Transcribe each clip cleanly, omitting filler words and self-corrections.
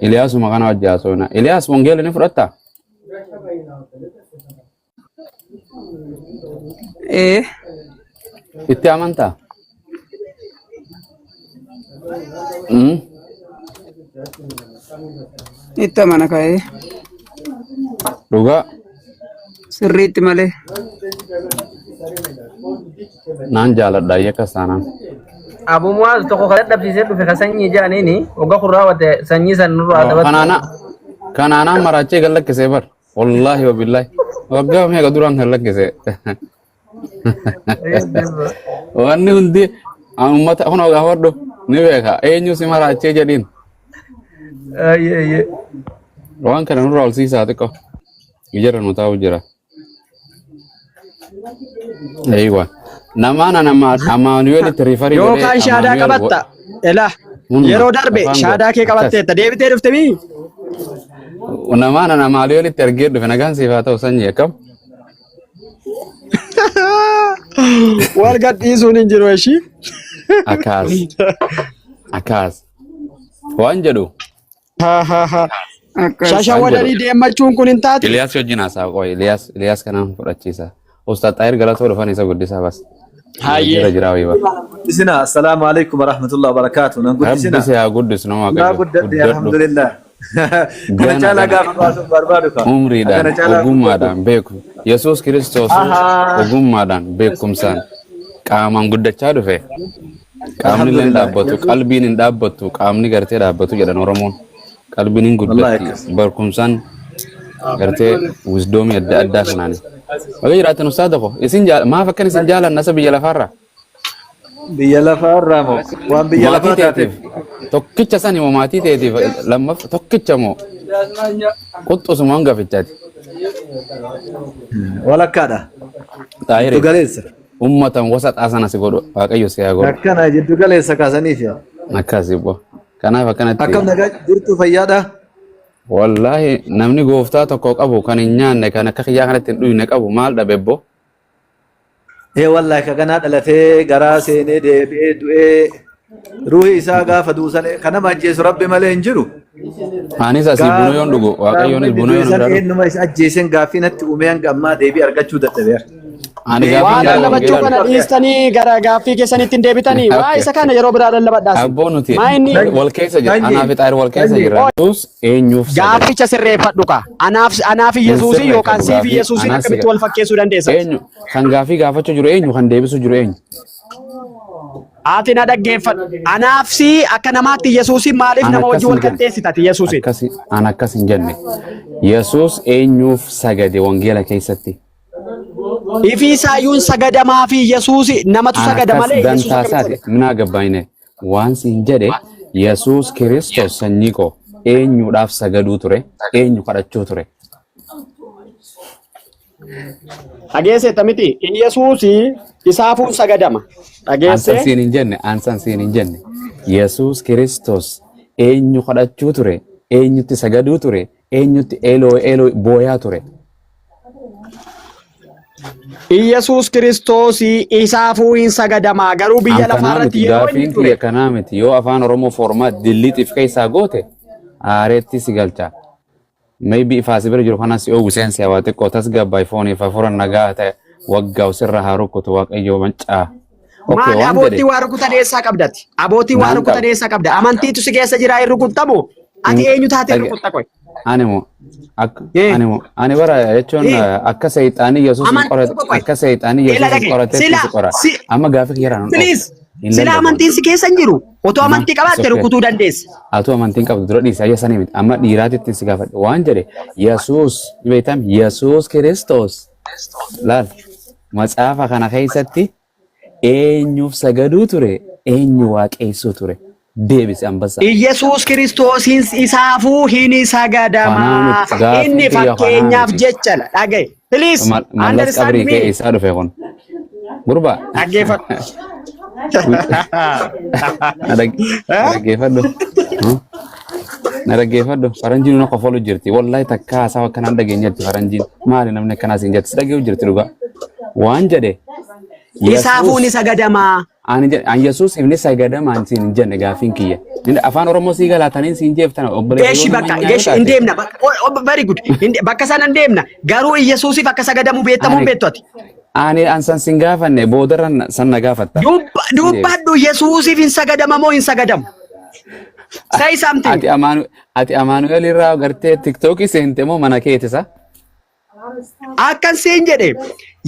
Iliyaasuma kana wajji haasofna. Iliyaas wangeela ni fudhattaa? Ee. Itti amantaa? Mm. Itti amana ka'ee. Dhugaa Sirriitti malee. Naan jaaladha akkas taanaan. Abu Muaz tokko kan dadhabsiisee dhufe kan sanyii jedhaniini waggaa kun raawwate sanyii san nurraa taphatu. Kanaana kanaanaan maraachee gad lakkisee bar. Wallaahi wabillaahi. Waggaa meeqa duraan gad lakkisee. Wanni hundi uummata kun gaafadhu ni beeka. Eenyu si maraachee jedhiin. Ayyee ayyee. Waan kana nurraa ol siisaa xiqqoo. Ijarra nu taa'u jira. Eeywa. Namaan ana Amaanu'eelitti riifarii godhee Yookaan shaadaa Amaanu'eel qabatta. Ela Humna. yeroo darbe Afaan shaadaa kee akkas. qabatteetta. Deebitee dhufte mii? Namaan ana Amaanu'eelitti ergee dhufe nagaan siif haa ta'u sanyii akkam? Wal gadhiisuun hin jiru ishii. Akkaas. Akkaas. Waan jedhu Ha ha ha. Akkas. Shashawadanii deemmachuun kun hin taate. Iliyaas wajjin haasaa qoy Iliyaas Iliyaas kanaan fudhachiisa. Ustaad Xaahir galatoo dhufan isa guddisaa bas. Hayyee. Jira jira wayii bara. Guddisina. Assalaamu alaikum warahmatullahi wabarakatuh. Nan Rabbi guddisina. si haa guddisu nama Naa Waaqayyo. guddadhe Guddadhu. alhamdulillah. Kana Gana caalaa gana. gaafa baasuuf barbaadu ka. Umriidhaan Kana caalaa guddadhu. ogummaadhaan beeku. Yesuus Kiristoos Ahaa. ogummaadhaan beekumsaan qaamaan guddachaa dhufe. Qaamni illee hin Alhamdulillah. dhaabbatu, qalbiin hin dhaabbattu, qaamni gartee dhaabbatu jedhan Oromoon. Qalbiin hin Wallahi guddatti, akkas. barkumsaan gartee wisdoomii adda addaa kanaani. Baga jiraattan ustaada ko, isin maaf akkan isin jaalanna isa biyya lafaarraa? Biyya lafaarraa moo waan biyya Maatii lafaa taateef. teetiif tokkicha sani moo maatii teetiif lammaff tokkicha moo quxxusuma hangafichaati. Walakkaadha. Xaahiri Giddu galeessa. Ummatan wasaxaa sana si godhu Waaqayyo si haa godhu. Akkana jiddu galeessa kaasaniif yaa. Akkasi bo. Kanaaf akkanatti. Akkam nagaa jirtu, fayyaadha? Wallaahi namni gooftaa tokko qabu kan hin nyaanne, kan akka kiyyaa kanatti hin dhuyne qabu maal dhabe bo? Ee wallaahi, ka ganaa dhalatee garaa seenee deebi'ee du'ee ruuhi isaa gaafa duusan kan nama ajjeesu Rabbi malee hin jiru. Anis asii buna yoon dhugu Waaqayyoonis buna yoon Duusan bira dhugu. eenyuma isa ajjeesen gaaffii natti uumee hanga ammaa deebii argachuu dadhabeera. Ani gaaffiin Waan gara lallabachuu wangeelaa kana dhiistanii gara gaaffii keessanitti hin deebitanii. Waa isa kana yeroo biraa lallabadhaas. Abboo nuti Maa inni wal keessa jira. Anaa fi Xaayir wal keessa jirra. Yesuus eenyuuf sagade? Gaafficha sirreeffadhu ka. Anaaf anaaf Hin Yesuusii yookaan sirreeffadhu siif gaaffii. Yesuusiin Anaas akkamitti wal fakkeessuu dandeessa? Eenyu kan gaaffii gaafachuu jiru eenyu, kan deebisuu jiru eenyu? Ati na dhaggeeffadhu. Anaaf si akka namaatti Yesuusiin maaliif An nama akkas wajjin hin wal jenne. qixxeessitati Yesuusiin? Akkasi an akkas hin jenne. Yesuus eenyuuf sagade wangeela keessatti? Ifii isaayyuun sagadamaa fi Yesuusi namatu An sagada akkas malee Yesuus dantaa akkamitti isaati. sagada? Minaa gabbaayine waan siin jedhe, Yesuus Kiristoos sanyii koo eenyuudhaaf sagaduu ture? Eenyu kadhachuu ture? Dhageesseetta miti? Yesuusi isaafuun sagadama. Ansan Dhageessee? siin hin jenne, ansan siin hin jenne. Yesuus Kiristoos eenyu kadhachuu ture? Eenyutti sagaduu ture? Eenyutti eeloo eeloo booyaa ture? Yesuus Kiristoos isaafuu hin sagadamaa, garuu biyya An lafaa kanaa irratti miti yeroo inni gaafiin ture kiyya, kanaa miti. Yoo afaan Oromoo formaat dilliitiif keessaa goote aareetti si galcha. Maybe ifaa si bira jiru kanas si oowwiseen si hawaa xiqqoo tasgabbaay fooniif hafuura nagaa ta'e waggaa sirra haa rukkutu Waaqayyo mancaa. Okay, Maali waan abootii jedhe waa rukutan eessaa qabdati? Abootii waa Naan rukutan qaba. eessaa qabda? Amantiitu si keessa jira hin rukuttamu? Ati eenyu taatee rukutta qoy? Ani moo akka Eh. ani moo ani bara jechuun akka seexaanii Yesuus hin Amantii qorate tokko qoy. akka seexaanii Ela Yesuus hin dhage. qoratetti Sila si qora. Amma gaafa kiyya irraa nan please hin sila lallabu. amantiin si keessa hin jiru. Otoo Amma amantii it's qabaatte okay. rukutuu dandeessa. Atu amantiin qabdu dura dhiisi ayya sanii miti. Amma dhiiraatitti si gaafadhe waan jedhe, Yesuus beektam Yesuus Kiristoos laal macaafa kana keessatti eenyuuf sagaduu ture, eenyu waaqeessuu ture? Deebisi ambassaa. Iyyasuus Kiristoosiin isaafuu hin Kanaa sagadamaa. miti gaaffiin Inni kiyya kanaa fakkeenyaaf miti. jecha dhagaye. Please Mallas understand qabrii kee me. eessaa dhufe kun? Gurbaa. Dhaggeeffadhu. Na dhaggeeffadhu. Na dhaggeeffadhu. Faranjiin nu qofalu jirti. Wallahi takka haasawa akkanaan dhageenyetti faranjiin. Maali namni akkanaa siin jetti? Si dhaggeeyu jirti dhugaa. Waan jedhe. Isaafuu ni sagadamaa. Ani jedhe an Yesuus inni sagadamaan siin hin jenne gaaffiin kiyya. Inni Afaan Oromoo sii galaataniin siin jeeftana obboleessa Geeshi yoo bakka nama geeshi nyaata hin taate. deemna bakka very good. Bakka sana hin deemna. Garuu Iyyasuusiif akka sagadamu beektamuu hin Ani beektu ati. ani an san sin gaafanne boodarra san na gaafatta. Sin deebisa. Dubbadhu Yesuusiif hin sagadama moo hin sagadamu? Say something. Ati Amaanu ati Amaanu'el irraa gartee tiktookii seente moo mana keetisa? Akkan siin jedhe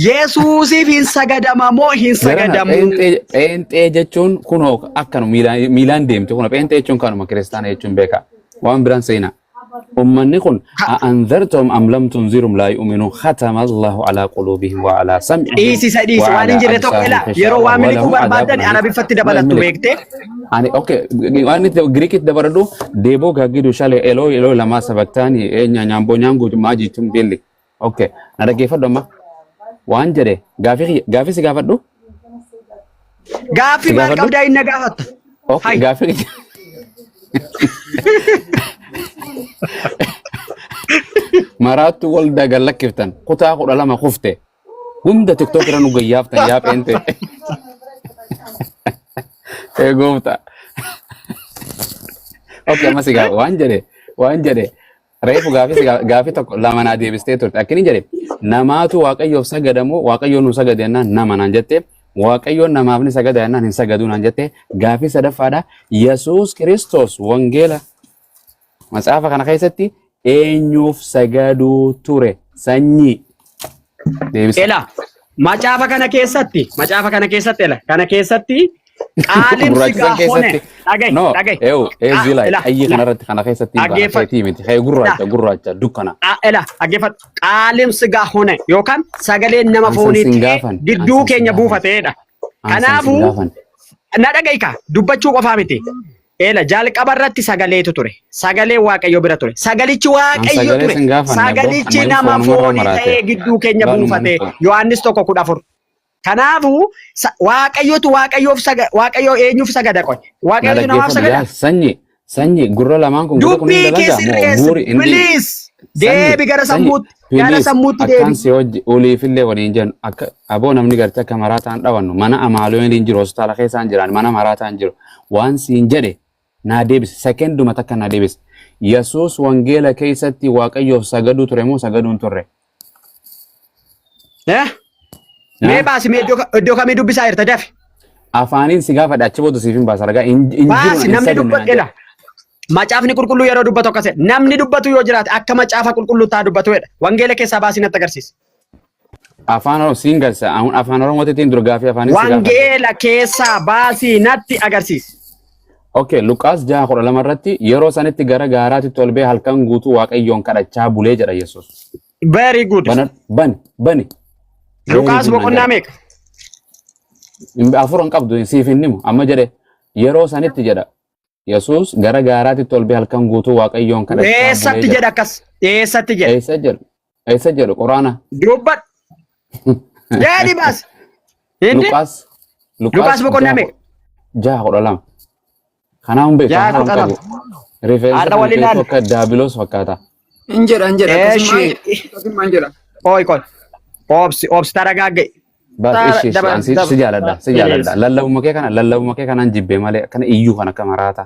Yesuusiif hin sagadama moo hin Jarana sagadamu? pheenxee pheenxee jechuun kunoo akkanuma miilaan miilaan deemte kunoo pheenxee jechuun kanuma kiristaana jechuun beeka. Waan biraan seenaa. Ummanni kun a'anzartahum am lam tunzirum laa yu'minuun khatama Allahu alaa quluubihim wa alaa sam'ihim Dhiisi isa dhiisi wa waan hin alaa jirre tokko absaarihim ilaa yeroo gishaawaa waan wa miliquu lahum adaabun barbaadan aliim. arabiffatti No, hin dabalattu miliqu. beekte. Ani okay waan itti Giriikitti dabaladhu deeboo gaaggidu shale eloo eloo lamaa sabaktaani eenyaa nyaamboo nyaanguu maa jechuun beelli. Okay na dhaggeeffadhu amma waan jedhe gaafii gaafii si gaafadhu Gaaffii si maal gaafadhu. qabdaa inni na gaafatta? Okay Hai. gaafii maraattu waldaa gad lakkiftan kutaa 12 kufte hunda tiktok irra nu gayyaaftan yaa pheente. Ee gooftaa. Okay amma si gaafa waan jedhe reefu gaafii si gaafii tokko lama naa deebistee turte akkini jedhe namaatu waaqayyoof sagadamoo waaqayyoon nu sagade jennaan nama naan jette waaqayyoon namaaf ni sagada jennaan hin sagaduu naan jette gaafii sadaffaadha Yesuus Kiristoos wangeela matsaafa kana keessatti eenyuuf sagaduu ture sanyii deebisa. Ela macaafa kana keessatti macaafa kana keessatti ela kana keessatti qaalim Gurraacha sigaa san hone keessatti dhagahi no dhagahi eewu eezilaa ela qayyii ela kanarratti kana keessatti hin baana dhaggeeffadhu keetii miti kee ela gurraacha gurraacha dukkana. ela dhaggeeffadhu qaalim sigaa hone yookaan sagaleen nama Ansan foonii sin ta'ee gaafan gidduu ansan sin keenya gaafan buufateedha. ansan sin Kanaafuu gaafan na dhagahi kaa dubbachuu qofaa miti. Ela jalqaba irratti sagaleetu ture. Sagalee Waaqayyo bira ture. Sagalichi An Waaqayyo sagalee ture. sin gaafanne abbo Sagalichi ammayyuu nama foonumarra foonii maraate ta'ee gidduu keenya laalumaan buufate. foon. Yohaannis 1:14. Kanaafuu Waaqayyotu Waaqayyoof saga Waaqayyo eenyuuf sagada qoy? Na Waaqayyotu namaaf dhaggeeffadhu sagada? yaa sanyi sanyi gurra lamaan kun gurra kun hin Dubbii kee dalagaa moo sirreessi guuri inni please. sanyi Deebi gara sanyi sammuutti gara please sammuutti akkaan deebi. si hojji oliifillee waliin jennu akka aboo namni gartee akka maraataan dhawannu mana amaaluun hin jiru hospitaala keessaan jiraan mana maraataan jiru waan siin jedhe naa deebisi sekenduma takka naa deebisi Yesuus wangeela keessatti waaqayyoof sagaduu ture moo sagaduu hin turre? Eh? Mee baasi mee iddoo kamii dubbisaa jirta dafi. Afaaniin si gaafadha achi booda siif hin baasa ragaa hin jiru Baasi hin namni saganne dubbatu naan jedhe. ela. Macaafni qulqulluu yeroo dubbatu akkas jedha. Namni dubbatu yoo jiraate akka macaafa qulqulluu taa dubbatu jedha. Wangeela keessaa baasii natti agarsiisi. Afaan Oromoo siin galcha. Afaan Oromootiin dura gaafii afaaniin si gaafadha. Wangeela keessaa baasii natti agarsiisi. Okay, Luqaas 6:12 irratti yeroo sanitti gara gaaraatti ol ba'ee halkan guutuu Waaqayyoon kadhachaa bulee jedha Yesuus. Very good. Bana bani bani. Very Luqaas good naan boqonnaa jedha. meeqa? Afur hin qabdu siif hin himu amma jedhe yeroo sanitti jedha Yesuus gara gaaraatti ol ba'ee halkan guutuu Waaqayyoon kadhachaa bulee Eessatti jedha. jedha akkas? Eessatti jedha? Eessa jedhu? Eessa jedhu Quraana? Dubbadhu. Deebi baasi. Hindi? Luqaas Luqaas Luqaas boqonnaa jaha meeqa? 6:12. Kanaaf hin beeku Jaha afaan kudha qabu. lama. Rifeensa Har'a kan wal keetu ilaalla. akka daabiloos fakkaata. Hin jedha hin jedha akkasumaan Eeshi. jedha akkasumaan jedha. Qoy qoy. Obsi obsi taragaagge. Baas Taara ishi ishi daba an si daba si jaaladha si jaaladha. please. Lallabuma kee kanaan jibbee malee akkana iyyuu kan akka maraata.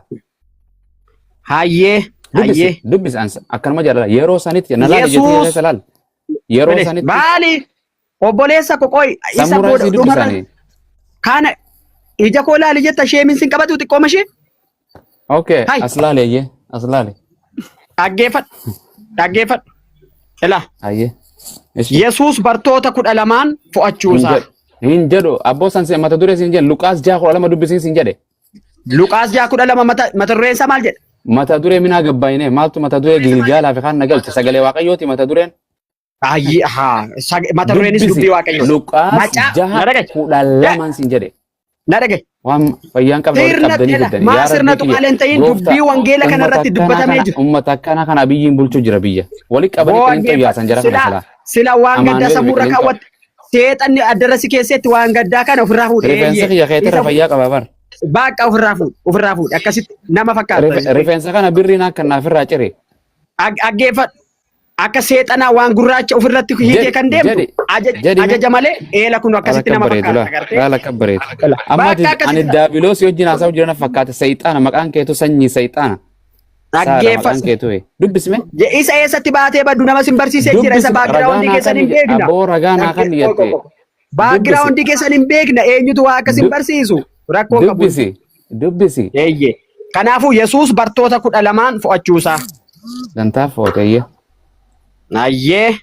Hayyee Dubbisi hayyee. dubbisi an akkanuma jaaladha yeroo sanitti na laali jettee Yesuus keessa laal. Yeroo bilis sanitti maali obboleessa koo qoy isa sammuraa booda isii dhumarra dubbisanii. kana ija koo laali jetta sheemiin sin qabatu xiqqooma ishee. Okay Hai as laali eeyyee as laali. dhaggeeffadhu dhaggeeffadhu. Ilaa Hayyee. Ishi. Yesuus bartoota 12n Hin fo'achuusaa. jedhu. Hin jedhu abboo san mata duree siin jedhe Luqaas 6:12 dubbisiin siin jedhe. Luqaas 6:12 mata dureen isaa maal jedha? Mata duree minaa gabbaayinee maaltu mata duree gilgaalaa fi kaan na galche sagalee waaqayyooti mata dureen. Ayyee haa mata dureenis Dubbisi dubbii waaqayyooti. Luqaas Macaa na jaha dhagaye. kudha lamaan siin jedhe. Na dhagaye. Waan fayyaan qabne walitti Sirna qabdanii ela fiddanii. maa Yaa sirna Rabbii kiyya tuqaaleen ta'in gooftaa dubbii wangeela ummata kanarratti akkanaa dubbatamee kana jiru. ummata akkanaa kana biyyiin bulchuu jira biyya. Walitti qabanii Boo qilinxoo yaasan dhaggeeffadhu. jara kana Sila silaa. sila waan gaddaa Amaanu'el fi sammuurra qilinxoo. kaawwatte seexanni addarra si keessatti waan gaddaa kana ofirraa fuudhe Rifeensa eeyyee. kiyya keetirra Isa fayyaa qaba bar. baaqqa ofirraa fuudhe ofirraa fuudhe akkasitti nama fakkaata. Rifeensa kana birriin akka naaf irraa cire. Dhaggeeffadhu. Akka seexanaa waan gurraacha ofirratti hiitee Jedhi kan deemtu jedhi jedhi mee. ajaja malee eela kun Laala akkasitti akka nama bareedu fakkaata laa. agartee. Laala akka bareedu. Amma Bakka ati ani akkasitti daabiloos wajjin haasa'u jiran fakkaata sayxaana maqaan keetu sanyii sayxaana. Saadha maqaan Dhaggeeffadhu. keetu dubbisme. Isa eessatti baatee baddu nama sin barsiisee jira isa Dubbisi ragaa baakgiraawundii naa keessan kan hin beekna. aboo ragaa naa kan jette. Dubbisi. Baakgiraawundii keessan hin beekna eenyutu waa akkas hin barsiisu rakkoo qabu. Dubbisi. Dubbisi. Eeyyee. Kanaafuu Yesuus bartoota 12n fo'achuusaa. Dantaa footeeyye. Ayyee.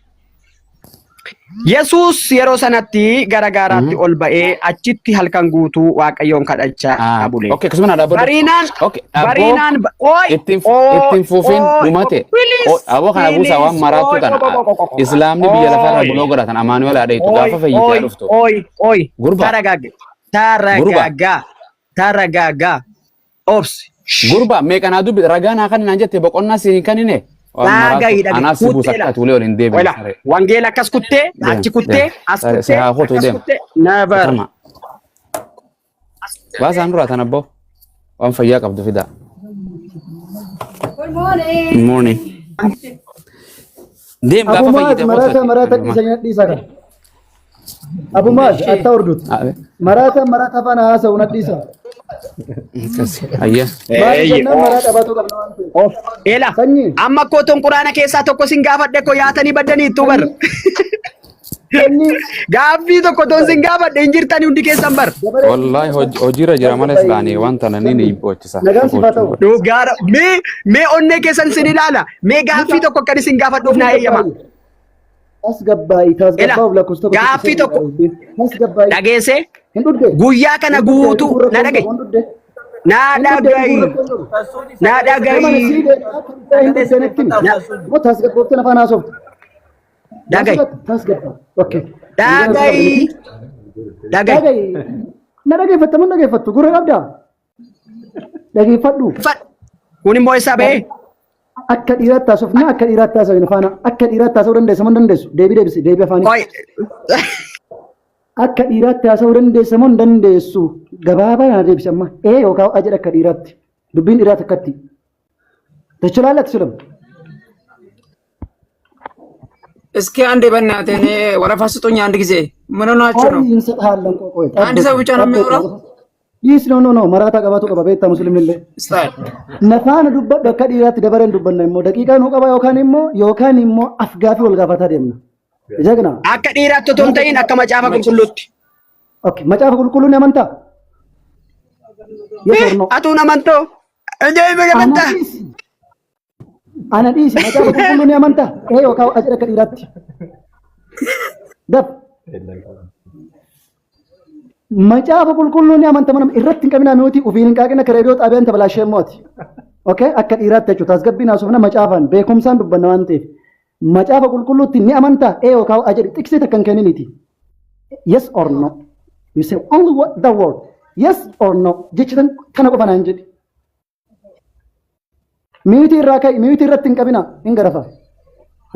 Yesuus yeroo sanatti gara gaaraatti ol ba'ee achitti halkan guutuu Waaqayyoon kadhachaa bule. Okay, akkasuma naa dhaabbadhu. Bariinaan Okay, aboo bariinaan ooy ittiin ooy ittiin fufiin ooy dhumate. please Aboo kana buusaa waan please maraattuu ooy tana. Islaamni biyya lafarra ooy buloo godhatan Amaanu'el Adheetu ooy gaafa fayyitee ooy dhuftu. ooy ooy Gurbaa taragaagga gurbaa taragaagaa taragaagaa obsi. gurbaa meeqa naa dubbi ragaa naa kan naan jette boqonnaa siin kan hine. Waan Dhagahi maraattu dhagahi anaas si buusa kutteedha. akka ati ulee waliin deebine Oila saree. wangeela akkas kuttee Deem achi kuttee deem as saree si kuttee haa kutu akkas deem. kuttee never. Kutama. Baasaan duraa tan abboo waan fayyaa qabdu fidaa. Good morning. Good morning. Deem Abu gaafa Maaz fayyite maraata kootu maraata dhiisa dhiisa kan. Abu Maaz atta hordut. Maraata maraata afaan haasa'u na dhiisa. Ayya. Maal Eeyye. jennaan maraa qabaatu qabna waan ta'eef. Of. Ela Sanyii amma kootoon quraana keessaa tokko sin gaafadhe ko yaatanii baddaniittu bar. sanyii Gaaffii tokko toon sin gaafadhe hin jirtanii hundi keessan bar. dabaree Wallahi hojiirra jira malee silaanii waan tana ni ni bochisa. nagaan siif haa ta'u. Dhugaadha. Mee mee onnee keessan sin ilaala. Mee gaaffii tokko akkan isin gaafadhuuf naa eeyyama. Tasgabbaa'i Ela tasgabbaa'uuf lakkoofsa tokko gaaffii tokko tasgabbaa'i. dhageesse Hin dhudde. guyyaa kana Hin dhudde guutuu dhuguu na rakkoon dhaga'i. qabu hin dhudde. Na Hin dhudde dhuguu dhaga'i. rakkoon qabu. Na Nama dhaga'i. sii beekaa kan hin dhudde natti himi. Na Moo tasgabboofte afaan haasofte. dhaga'i. Tasgabbaa. Okay. Wangeela sura Dhaga'i. miti. Dhaga'i. Dhaga'i. Na dhageeffatta moo hin dhageeffattu? Gurra qabdaa? Dhageeffadhu. Fadh. Kun immoo eessaa ba'ee? Akka dhiiraatti haasofna akka dhiiraatti haasofna faana akka dhiiraatti haasa'uu dandeessa moo hin dandeessu? Deebii deebisi deebii afaanii. Qoy. Akka dhiiraatti haasa'uu dandeessa moo hin dandeessu? Gabaabaa na deebisi amma. Ee yookaan a jedha akka dhiiraatti. Dubbiin dhiiraa takkatti. Tachilaalle ati እስኪ አንዴ በእናትህ እኔ ወረፋ ስጡኝ። አንድ ጊዜ ምን ሆናችሁ ነው? Horii እንሰጥሃለን። ቆይ ቆይ አንድ ሰው ጠብቅ ብቻ ነው ጠብቅ። የሚያወራው? Dhiis no no no maraataa qabaatu qaba beektaa musliimni illee. ስታይል Nafaana dubbadhu akka dhiiraatti dabareen dubbanna immoo daqiiqaa nuu qaba yookaan immoo afgaafii wal gaafataa deemna. Jagna. Akka dhiiraatti otoo hin ta'in akka macaafa qulqulluutti. Okay macaafa qulqulluu ni amantaa? Yes or no? Atuun amantoo. Ajaa'iba Ana amantaa. dhiisi. Ana dhiisi macaafa qulqulluu ni amantaa? Ee yookaan a jedha akka dhiiraatti. Daf. Macaafa qulqulluu ni amanta mana irratti hin qabinaa mi'ooti ofiin hin qaaqina akka reediyoo xaabiyaan tabalaashee mooti. Okay akka dhiiraatti jechuudha tasgabbiin haasofna macaafaan beekumsaan dubbanna waan ta'eef. Macaafa qulqulluutti ni amantaa ee yookaan a jedhi xiqsii takka hin kenniniiti. Yes or no? You say only what the word. Yes or no? Jechi tan kana qofa naan jedhi. Miyuutii irraa ka'i miyuutii irratti hin qabina hin garafa.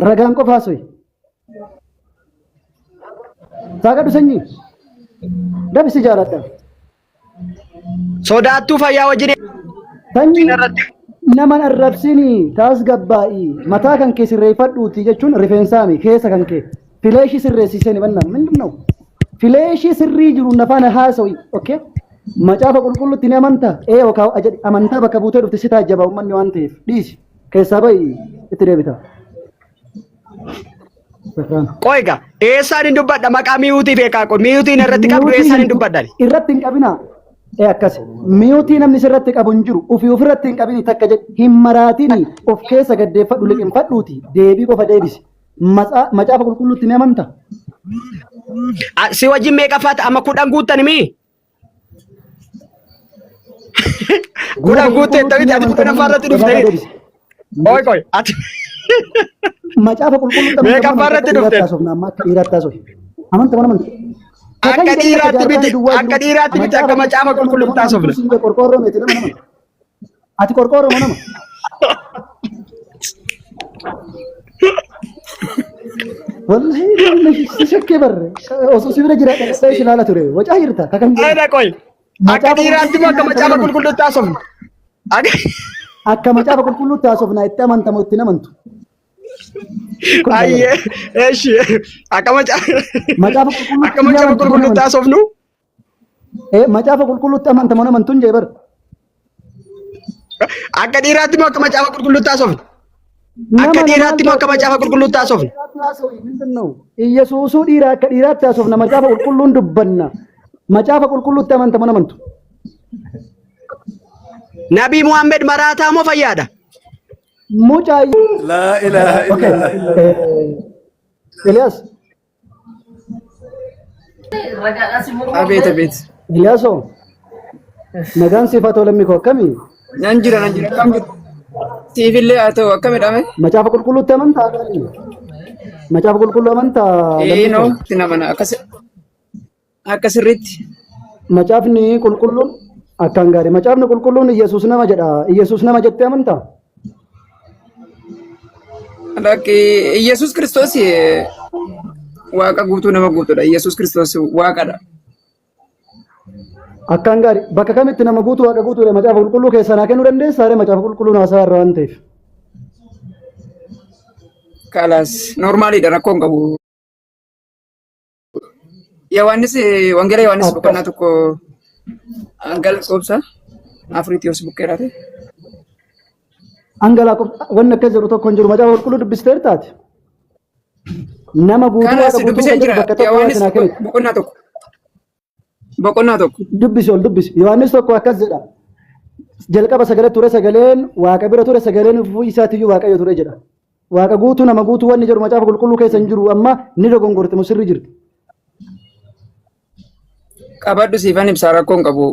Ragaan qofa haasoyi. Saaqadhu sanyii. Dafi si jaaladha. Sodaattuu fayyaa wajjin Sanyii irratti. nama arrabsini taasgabbaa'i mataa kan kee sirreeffadhuuti jechuun rifeensaami keessa kan kee fileeshii sirreessisee banna ምንድን ነው fileeshii sirrii jiru nafaan haasawi okay macaafa qulqulluutti ni amantaa ee yookaan a jedhi amantaa bakka buutee dhufte si taajjaba uummanni waan ta'eef dhiisi keessaa ba'i itti deebita. Qoy egaa eessaan hin dubbadha maqaa miyuutii beekaa qoy miyuutiin irratti qabdu eessaan hin dubbadha. Irratti hin qabina. Ee akkas miyuutii namni sirratti qabu hin jiru ofii ofirratti hin qabini takka jedhi hin maraatini of keessa gaddeeffadhu liqinfadhuuti deebii qofa deebisi. Macaafa qulqulluutti ni amantaa? Si wajjin meeqaffaata amma 10 guuttani mii? 10 guuttee ta'iti ati 10ffaa irratti dhufte. Qoy qoy ati Macaafa qulqulluutti amantaa meeqaffaa irratti dhufte? haasofna amma akka dhiiraatti haasofna. Amanta mana amanta. Akka dhiiraatti miti akka dhiiraatti miti akka macaafa qulqulluutti haasofna. Qorqoorroo miti nama nama. Ati qorqoorroo nama. Wallahi namni si shakkee barre osoo si bira jira dhaqee si ilaala ture wacaa jirta kakan jedhu. Ayda qoy akka dhiiraatti moo akka macaafa qulqulluutti haasofna? Akka Akka macaafa qulqulluutti haasofna itti amantamu itti amantu. Kun Ayyee eeshi akka Macaafa qulqulluutti akka ni macaafa amantu moo hin qulqulluutti amantu? haasofnu. Macaafa qulqulluutti amanta moo hin amantu hin jee bar. Akka dhiiraatti moo akka macaafa qulqulluutti haasofnu? Akka Nama dhiiraatti namaan moo akka macaafa qulqulluutti haasofnu? ምንድን ነው? ኢየሱሱ dhiira akka dhiiraatti haasofna macaafa qulqulluun dubbanna. Macaafa qulqulluutti amanta moo hin amantu? Nabii Muhammad maraataa moo fayyaadha? Mucaa Laa ilaaha Okay. illallah. Eliyaas, አቤት አቤት Eliyaasoo nagaan siif haa ta'u lammii koo akkamii? nan jira nan jira akkam jirtu siifillee haa ta'u akkamidha mee Macaafa qulqulluutti amantaa gaarii? Macaafa qulqulluu amantaa lammii noo koo? itti namana akkas akka sirriitti Macaafni qulqulluun akkaan gaarii. Macaafni qulqulluun Iyyasuus nama jedha. Iyyasuus nama jettee amantaa? Lakki Iyyasuus Kiristoos waaqa guutuu nama guutuudha. Iyyasuus Kiristoos waaqadha. Akkaan gaarii. Bakka kamitti nama guutuu waaqa guutuudha macaafa qulqulluu keessaa naa kennuu dandeessaa? Ree macaafa qulqulluun haasaa irraa waan ta'eef. Kalaas normaaliidha rakkoo hin qabu. Yohaannis wangeela Yohaannis Akkas. boqonnaa tokko hanga lakkoofsa afuriitti bukkeeraate. Hanga wanni akkas jedhu tokko hin jiru. Macaafa qulqulluu dubbisteertaati. Nama guutuu Kalaas waaqa guutuu dubbisee kan jedhu jira. bakka tokko Yohaannis waaqa naa kennite. boqonnaa tokko. Boqonnaa tokko. Dubbisi ol dubbisi. Yohaannis tokko akkas jedha. Jalqaba sagalee ture sagaleen waaqa bira ture sagaleen ofii isaatiyyuu waaqayyo ture jedha. Waaqa guutuu nama guutuu wanni jedhu macaafa qulqulluu keessa hin jiru amma ni dogongorte moo sirrii jirti. Qabadhu siifan ibsaa rakkoo hin qabu.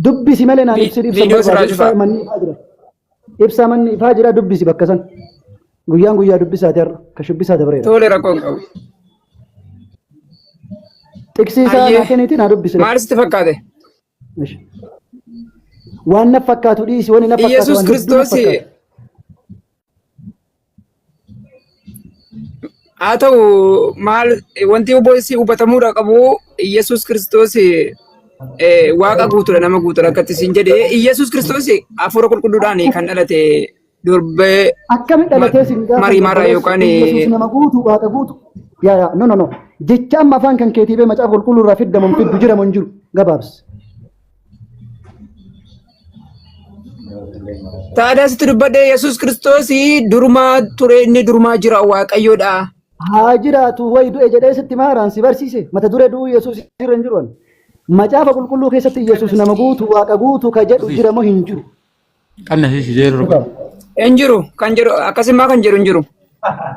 Dubbisi malee naan ibsi ibsa Viidiyoo sirraa barbaadu. cufaa. Ibsaa manni ifaa jira. Ibsaa manni ifaa jira dubbisi bakka san. Guyyaan guyyaa dubbisaati har'a. Ka shubbisaa dabareera. Tole rakkoo hin qabu. Xiqsii isaa Ayyee. naa kenniti naa dubbisi. Maal sitti fakkaate? Waan na fakkaatu dhiisi wanni na fakkaatu Iyyasuus waan hedduu na Kiristoos fakkaatu. haa ta'u maal wanti si hubatamuudha qabu Iyyasuus Kiristoos waaqa guutuudha nama guutuudha akkatti siin jedhee Iyyasuus Kiristoos hafuura qulqulluudhaan kan dhalate durbee Akkamitti dhalatee sin gaafa Mariimaarraa yookaan Yesuus nama guutuu waaqa guutuu. Yaa yaa no no no jecha amma afaan kan keetii bee macaafa qulqulluu irraa fiddamu hin fiddu jira moo hin jiru gabaabsi. Taadaa sitti dubbadhee Yesuus Kiristoos durumaa ture inni durumaa jira Waaqayyoodha. Haa jiraatu wayi du'e jedhee sitti maaraan si barsiise mata duree du'uu Yesuus irra hin jiru. Macaafa qulqulluu keessatti Yesuus nama guutuu waaqa guutuu ka jedhu jira moo hin jiru. Hin jiru kan jedhu akkasumaa kan jedhu hin jiru.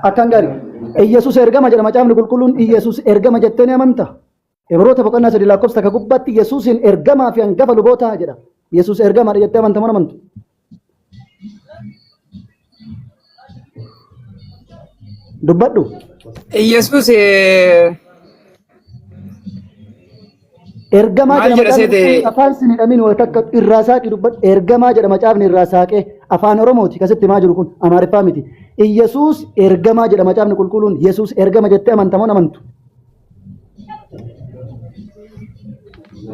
Akkaan gaarii. Iyyasuus ergama jedha macaafni qulqulluun Iyyasuus ergama jettee ni amantaa? Ibroota boqonnaa sadii lakkoofsa takka gubbaatti Yesuusin ergamaa fi hangafa lubootaa jedha. Yesuus ergamaadha jettee amantaa moo amantu? Dubbadhu. Iyyasuus Ergamaa Maal jedha jedha macaafni seete? qulqulluun afaan sin hidhamin wal takka irraa saaqi dubbadhu. Ergamaa jedha macaafni irraa saaqee afaan Oromooti kasitti maa jiru kun Amaariffaa miti. Iyyasuus ergamaa jedha macaafni qulqulluun Yesuus ergama jettee amantaa moo amantu?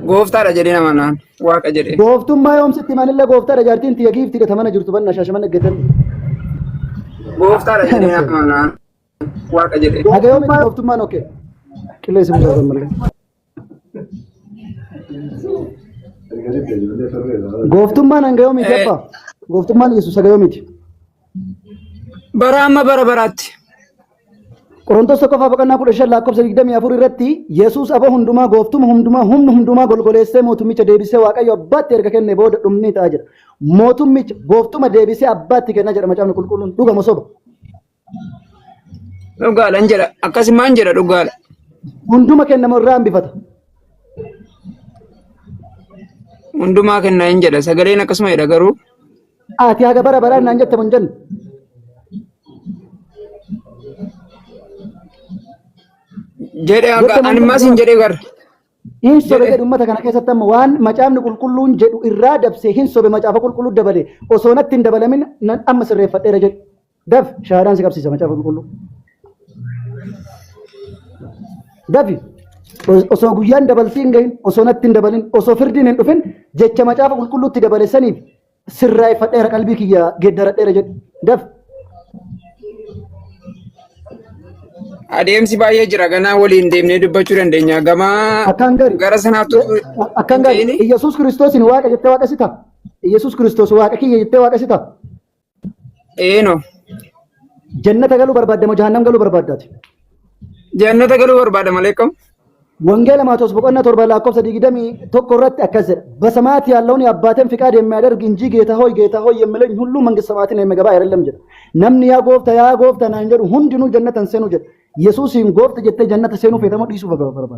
Gooftaadha jedhee nama naan waaqa jedhee. Gooftummaa yoomsitti manillee gooftaadha jaartiin tiyya giiftiidha tamana jirtu banna shaashaman eeggatan. Gooftaadha jedhee nama naan waaqa jedhee. Haga yoomitti gooftummaan okkee? Qilleensi mukaa mallee. Gooftummaan hanga yoomiiti abbaa? Gooftummaan Yesuus haga yoomiiti? Bara amma bara baraatti. Qorontos tokkoffaa boqonnaa 15 lakkoofsa 24 irratti Yesuus aboo hundumaa gooftuma hundumaa humna hundumaa golgoleessee mootummicha deebisee Waaqayyo abbaatti erga kenne booda dhumni ta'a jedha. Mootummicha gooftuma deebisee abbaatti kenna jedha macaafni qulqulluun dhugama soba. Dhugaadha hin jedha akkasumaan jedha dhugaadha. Hunduma kennamu irraa hambifata. Hundumaa kenna hin jedha sagaleen akkasuma jedha garuu. Ati haga bara baraan naan jettamu hin jennu. Jedhe Jettamu hin ani ammas hin jedhee gara. Hin sobe jedhu uummata kana keessatti amma waan macaafni qulqulluun jedhu irraa dabsee hin sobe macaafa qulqulluu dabale osoo natti hin dabalamin nan amma sirreeffadheera jedhu. Daf shahaadaan si qabsiisa macaafa qulqulluu. Dafi osoo guyyaan dabaltii hin gahin osoo natti hin dabalin osoo firdiin hin dhufin jecha macaafa qulqulluutti dabale saniif sirraayeffadheera qalbii kiyya geeddaradheera jedhu. Daf. Adeemsi baay'ee jira ganaa waliin deemnee dubbachuu dandeenya. Gamaa Akkaan gari. gara sanaatti Akkaan gari. Iyyasuus Kiristoosiin waaqa jettee waaqessita. Iyyasuus Kiristoos waaqa kiyya jettee waaqessita. Eeno. Jannata galuu barbaadda moo jahannam galuu barbaaddaati? Jannata galuu barbaada malee kam? Wangeela Maatewos boqonnaa 7 lakkoofsa 21 irratti akkas jedha. በሰማያት ያለውን የአባቴን ፍቃድ የሚያደርግ እንጂ ጌታ ሆይ ጌታ ሆይ የሚለኝ ሁሉ መንግስተ ሰማያትን የሚገባ አይደለም jedha. Namni yaa goofta yaa goofta naan jedhu hundinuu jannata hin seenu jedha. Yesuusiin goofta jettee jannata seenuu feetamoo dhiisuu barbaadda?